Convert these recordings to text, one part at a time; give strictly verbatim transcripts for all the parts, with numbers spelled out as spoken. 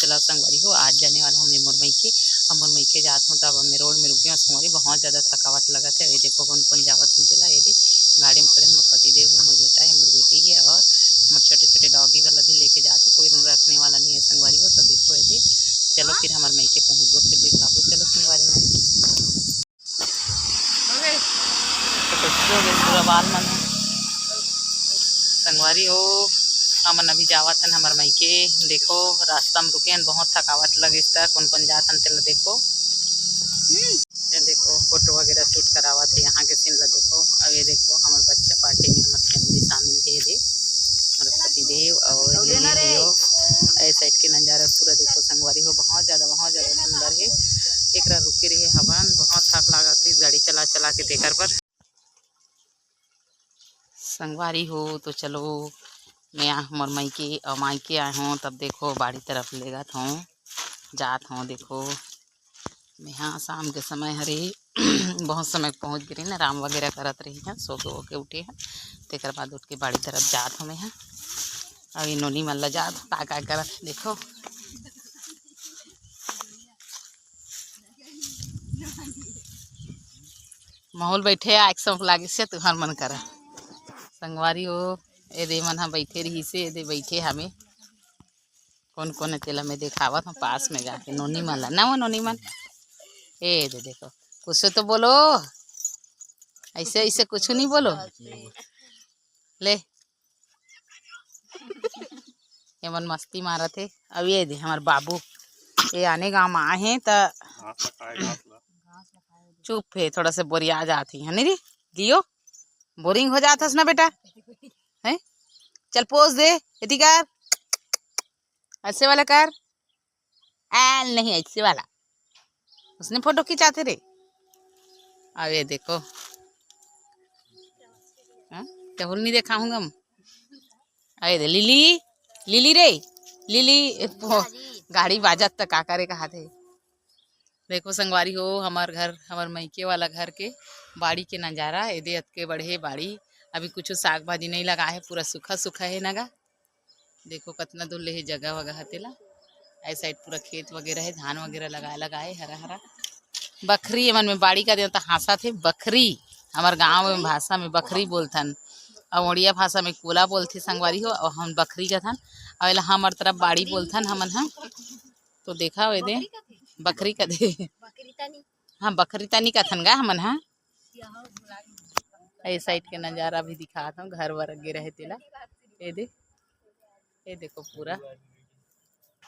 चलो संगवारी हो, आज जाने वाला हूँ मैं मोर मइके। अब मोर मइके जात हूँ, तब मैं रोड में रुके हूँ संगवारी, बहुत ज्यादा थकावट लगत है। ये देखो कौन कौन जावत हन तेला, ये दे गाड़ी में खड़े, मोर पति देव है, मोर बेटा है, मोर बेटी है और मोर छोटे छोटे डॉगी वाला भी लेके जात हूँ। कोई रूम रखने वाला नहीं है संगवारी हो। तो देखो ये दे, चलो फिर हमारे मइके पहुँचबो, फिर दिखाबो। चलो संगवारी हो। पूरा बाल मन ह। संगवारी हो, हमन अभी जावत हन हमर मइके। देखो रास्ता में रुके हन, बहुत थकावट लगिस त कोन कोन जात हन तेला देखो। ये देखो फोटो वगैरह शूट करावत है, यहाँ के सीन ला देखो। अब ये देखो हमर बच्चा पार्टी में हमर फैमिली शामिल है। ये दे हमर पति देव और ये देखो, ए साइड के नजारा पूरा देखो संगवारी हो, बहुत ज्यादा बहुत ज्यादा सुंदर है। एकरा रुके रहे हवन, बहुत थक लागत रहिस गाड़ी चला चला के तेकर पर। संगवारी हो तो चलो, मैं आ हमर मइके और मायके आए हों, तब देखो बाड़ी तरफ लेगत हों, जात हों। देखो मैं हा शाम के समय हरे बहुत समय पहुँच गे रही ना, आराम वगैरह करत रही है, सो के होके उठे है, तेकर बाद उठ के बाड़ी तरफ जात हों मैं हा। और ये नोनी मन ला जात हों, का का करत देखो। माहौल बैठे आग सौंप लागे से तुहर मन करा। संगवारी हो, ए दे मन हा बैठे रही से, ए दे बैठे हमें। कौन कौन है तेला मैं देखावत हूँ पास में जाके, नोनी मन ला ना, वो नोनी मन। ए दे देखो, कुछ तो बोलो, ऐसे ऐसे कुछ नहीं बोलो। ले, एमन मस्ती मारत हे। अब ये दे हमर बाबू, ये आने गांव में आए हैं त चुप है, थोड़ा से बोरिया जात ही है नी रे। लियो, बोरिंग हो जात हस ना बेटा, हैं? चल पोज दे, एती कर, ऐसे वाला कर। आ, नहीं, ऐसे वाला। उसने फोटो खिंचाते रे। अब ये देखो, हाँ? टहुल नहीं देखा हूँ हम। अरे दे, लिली, लिली रे, लिली, ए, पो-, गाड़ी बाजत त का करे कहा थे। देखो संगवारी हो, हमार घर, हमार मइके वाला घर के बाड़ी के नजारा। एदे अतके बढ़े बाड़ी, अभी कुछ साग भाजी नहीं लगा है, पूरा सूखा सूखा है नगा। देखो कतना दूर ले हे जगह वगह ह तेला। ए साइड पूरा खेत वगैरह है, धान वगैरह लगाए लगाए, हरा हरा। बखरी, एमन में बाड़ी का देवता हाँसत हे, बखरी। हमर गाँव में भाषा में बखरी बोलथन, और उड़िया भाषा में कोला बोलथे संगवारी हो, और हम बखरी कथन, और एला हमर तरफ बाड़ी बोलथन हमन ह। तो देखा एदे बखरी कथे। हाँ, बखरी तनी कथन गा हमन ह। ए साइड के नजारा भी दिखात हूँ, घर वर गे रहे तेला। ए दे, ए देखो पूरा।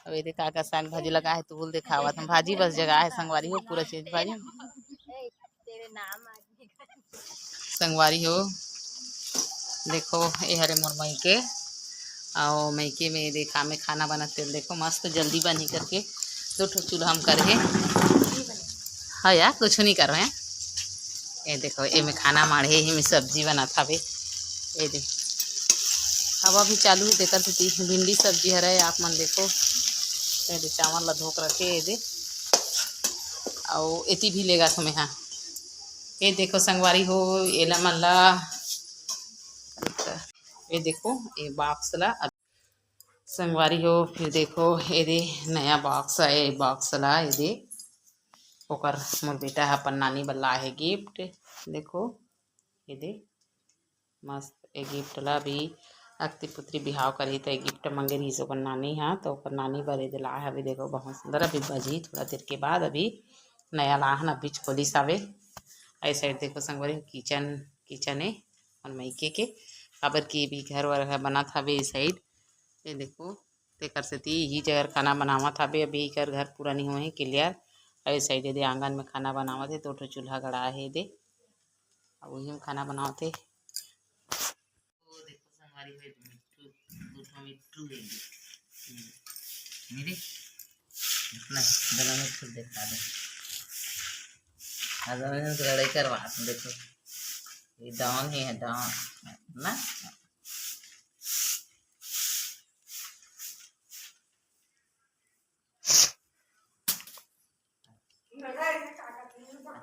अब ए दे का का साग भाजी लगा है, तुल देखावत हम। भाजी बस जगह है संगवारी हो, पूरा चीज भाजी। संगवारी हो, देखो ए हरे मोर मइके, अउ मइके में देखा में खाना बनत तेल देखो मस्त जल्दी बनही करके दो ठो चूल्हा में करे हे। हाँ यार, कुछ नहीं कर रहे हैं। ये देखो, ये में खाना माढ़े, ये में सब्जी बनत हवे। ये दे, हवा भी चालू हे, तेकर सेती भिंडी सब्जी हरे। आप मन देखो, ये दे चावल ला धोक रखे, ये दे, अउ एती भी लेगा समय। हाँ, ये देखो संगवारी हो, एला मन ला, ये देखो, ये बॉक्स ला संगवारी हो, फिर देखो, ये दे नया बॉक्स आए, बॉक्स ला ये दे, ओकर मोर बेटा ह अपन नानी बर लाए हे गिफ्ट। देखो, ये दे मस्त ए गिफ्ट ला भी अक्ति पुत्री बिहाव करही त ए गिफ्ट मंगे रहिस ओकर नानी ह, त ओकर नानी बर ये दे लाए हवे। देखो, बहुत सुंदर, अभी बजही थोड़ा देर के बाद, अभी नया लाहन, अभी खोलिस हवे। ए साइड देखो संगवारी, किचन, किचन ए अपन मइके के, काबर कि अभी घर वर ह बनत हवे ए साइड। ये देखो, तेकर सेती इही जगह खाना बनावत हवे। अभी एकर घर पूरा नहीं होए हे, क्लियर। अउ ए साइड ये दे आंगन में खाना बनावत हे, दो ठो चूल्हा गड़ा हे ये दे, अउ उही में खाना बनावत हे। ओ देखो संगवारी हो, मिट्ठू, दो ठो मिट्ठू हे ये दे। हम्म। मेरे इतना गला में फिर दिखा दे। आज हम इन्हें लड़ाई करवा, देखो। ये डॉन ही है, डॉन। ना?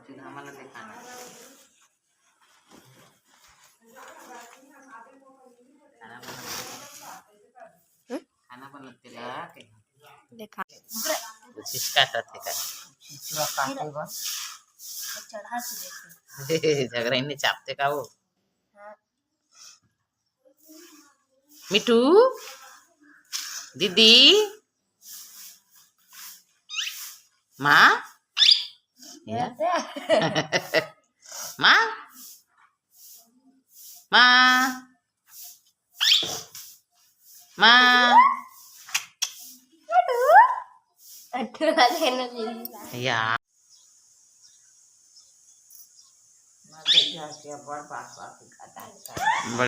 चूल्हा वाला दिखाना। खाना बनत तेला के। देखा। कुछ इसका करते का। चढ़ा के देखे। झगड़ा इन्हें चापते का वो। मिठू, दीदी, माँ, या? माँ, माँ, माँ। या।